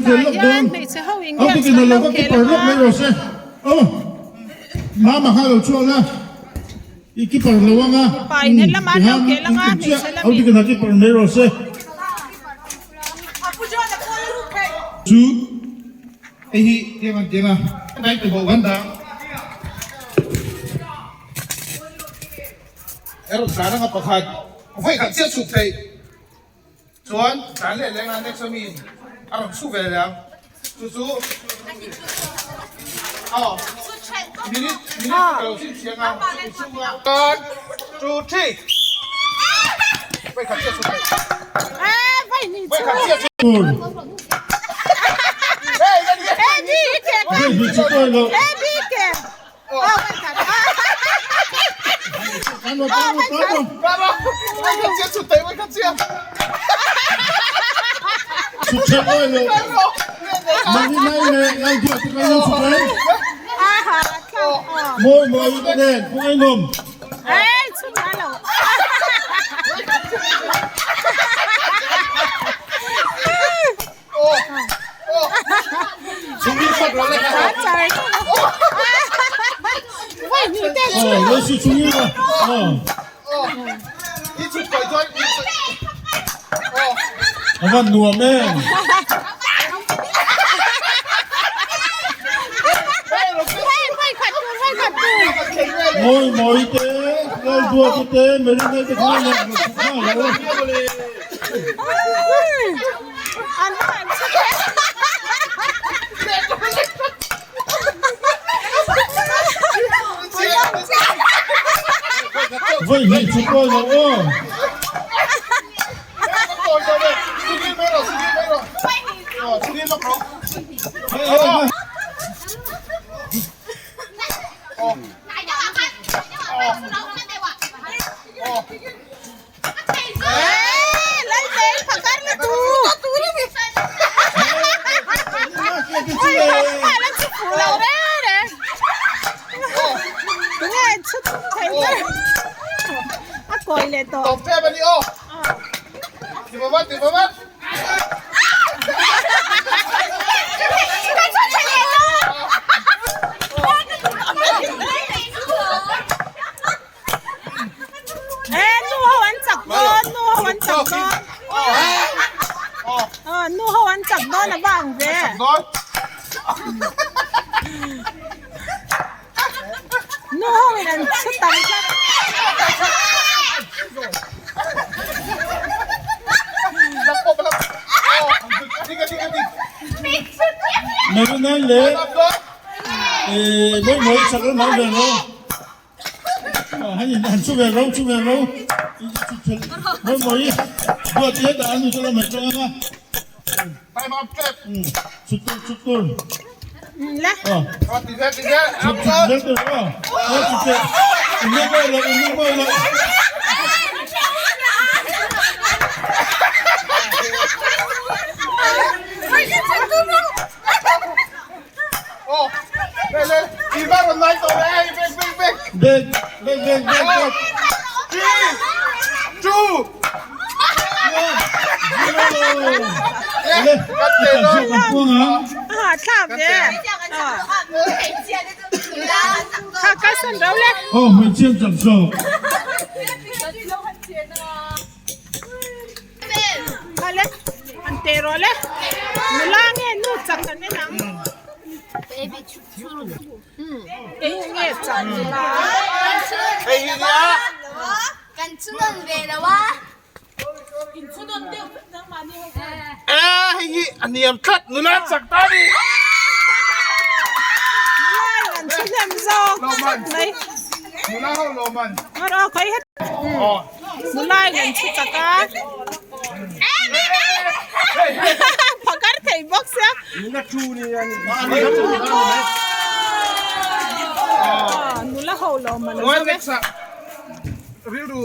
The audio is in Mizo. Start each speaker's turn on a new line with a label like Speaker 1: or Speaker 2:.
Speaker 1: Tah hian hmeichhe ho in games an lo khel ang a. Mipa in helam ah an lo khel ang a hmeichhe lamin.
Speaker 2: Chuan tlan leh leng a next a mi a rawn chhuh ve leh ang chu chu aw minute minute ka lo chhin chiang a chumi chhunga one two three vawikhat chiah chhuk theih vawikhat chiah chhuk
Speaker 1: A van nuam em. Mawi mawi te, Lalduati te, Merinai te khan a nuam lo. Vawi hnih chu pawi lo aw.
Speaker 3: E nu ho an chak dawn nu ho an chak dawn aw nu ho an chak dawn a va ang ve nu ho in an chhu tam tlat.
Speaker 1: Marina leh mawi mawi chak lam ang ve lo. Han chu ve ro chu ve ro mawi mawi duat i hetah an nu chu lo mai tawng anga chhut tur chhut tur chhut chhut zel tur aw aw chhut teh in ni mawi lo in ni mawi lo. Bek bek bek bek bek. Le kan zawk an puang ang. Aw hmeichhia an chak zawk.
Speaker 3: Hale an teh rawh le nula nge nu chak kan en ang nu nge chak nula
Speaker 4: Kan chunawn ve lo a.
Speaker 2: Hei hi a hniam tlat nula chak ta ni.
Speaker 3: Nula in an chhu hnem zawk tlat mai.
Speaker 2: Nula ho lawm an.
Speaker 3: Aw khawi het. Nula in an chhu chak a. Phakar thei bawk sia. Nula ho lawm an.
Speaker 2: Rilru.